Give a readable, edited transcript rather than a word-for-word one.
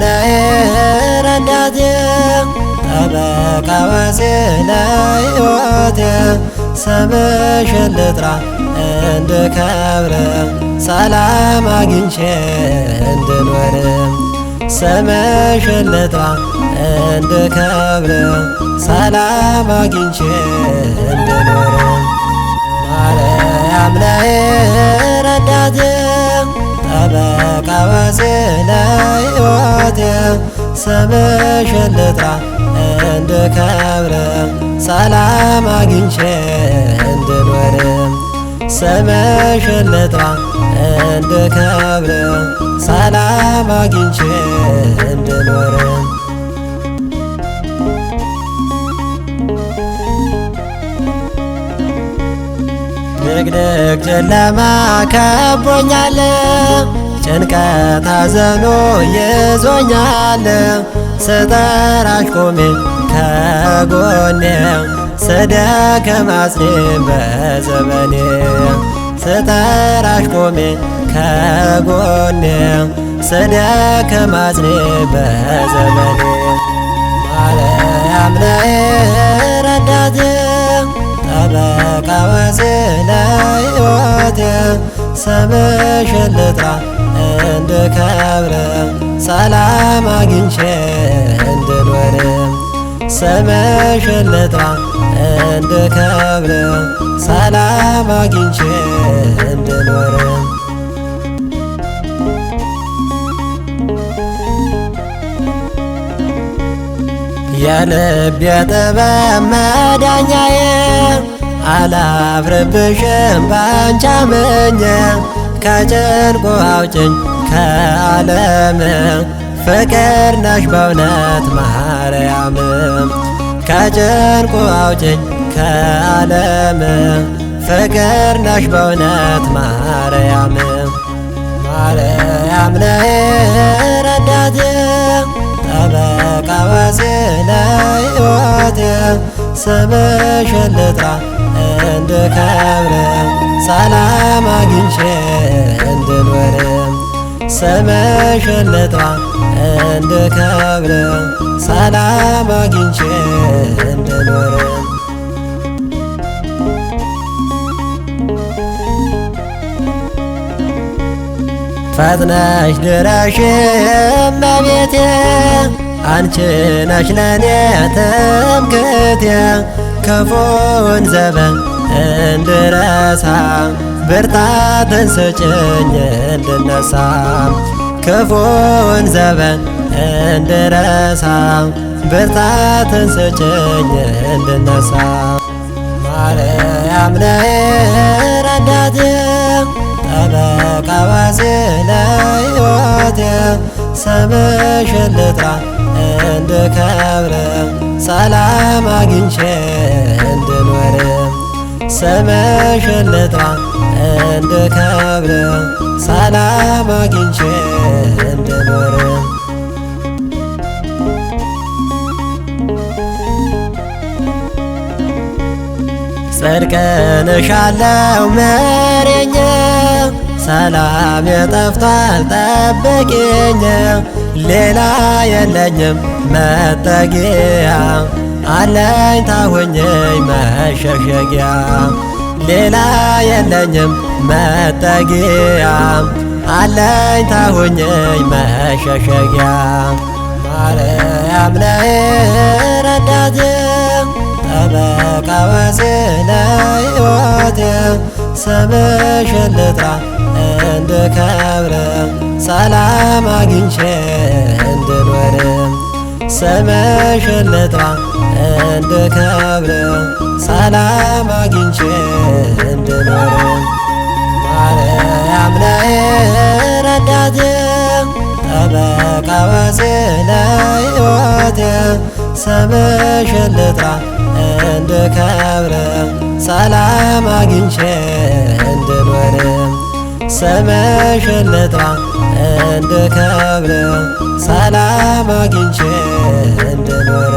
ነይ ረዳቴ፣ ጠበቃ ዋሴ ለሕይወቴ፣ ስምሽን ልጥራ እንድከብር ሰላም አግኝቼ እንድኖር፣ ስምሽን ልጥራ እንድከብር ሰላም አግኝቼ እንድኖር። ማርያም ነይ ረዳቴ፣ ጠበቃ ዋሴ ለሕይወቴ፣ ስምሽን ልጥራ እንድከብር ሰላም አግኝቼ እንድኖር፣ ስምሽን ልጥራ እንድከብር ሰላም አግኝቼ እንድኖር። ድቅድቅ ጨለማ ከቦኛል፣ ጭንቀት ሐዘኑ ይዞኛል። ስጠራሽ ቁሚ ከጎኔ፣ ስደክም አጽኚኝ በዘመኔ። ስጠራሽ ቁሚ ከጎኔ፣ ስደክም አጽኚኝ በዘመኔ። ማርያም ነይ ረዳቴ፣ ጠበቃ ዋሴ ለሕይወቴ፣ ስምሽን ልጥራ እንድከብር ሰላም አግኝቼ እንድኖር፣ ስምሽን ልጥራ እንድከብር ሰላም አግኝቼ እንድኖር። የልብ የጥበብ መዳኛዬ፣ አላፍርብሽም ባንቺ አምኜ፣ ከጭንቁ አውጭኝ ከዓለም፣ ፍቅር ነሽ በእውነት ማርያም። ከጭንቁ አውጭኝ ከዓለም፣ ፍቅር ነሽ በእውነት ማርያም። ማርያም ነይ ረዳቴ፣ ጠበቃ ዋሴ ለሕይወቴ፣ ስምሽን ልጥራ እንድከብር ሰላም አግኝቼ እንድኖር፣ ስምሽን ልጥራ እንድከብር ሰላም አግኝቼ እንድኖር። ፈጥነሽ ድረሽ እመቤቴ፣ አንቺ ነሽ ለኔ ትምክህቴ፣ ክፉውን ዘመን እንድረሳ ብርታትን ስጭኝ እንድነሳ፣ ክፉውን ዘመን እንድረሳ ብርታትን ስጭኝ እንድነሳ። ማርያም ነይ ረዳቴ፣ ጠበቃ ዋሴ ለሕይወቴ፣ ስምሽን ልጥራ እንድከብር ሰላም አግኝቼ እንድኖር፣ ስምሽን ልጥራ እንድከብር ሰላም አግኝቼ እንድኖር። ጽድቅን እሻለው ምሪኝ፣ ሰላም የጠፍቷል ጠብቂኝ፣ ሌላ የለኝም መጠጊያ፣ አለኝታ ሁኚኝ መሸሸጊያ። ሌላ የለኝም መጠጊያ፣ አለኝታ ሁኚኝ መሸሸጊያ። ማርያም ነይ ረዳቴ፣ ጠበቃ ዋሴ ለሕይወቴ፣ ስምሽን ልጥራ እንድከብር ሰላም አግኝቼ እንድኖር፣ ስምሽን ልጥራ እንድከብር ሰላም አግኝቼ እንድኖር። ማርያም ነይ ረዳቴ፣ ጠበቃ ዋሴ ለሕይወቴ፣ ስምሽን ልጥራ እንድከብር ሰላም አግኝቼ እንድኖር፣ ስምሽን ልጥራ እንድከብር ሰላም አግኝቼ እንድኖር።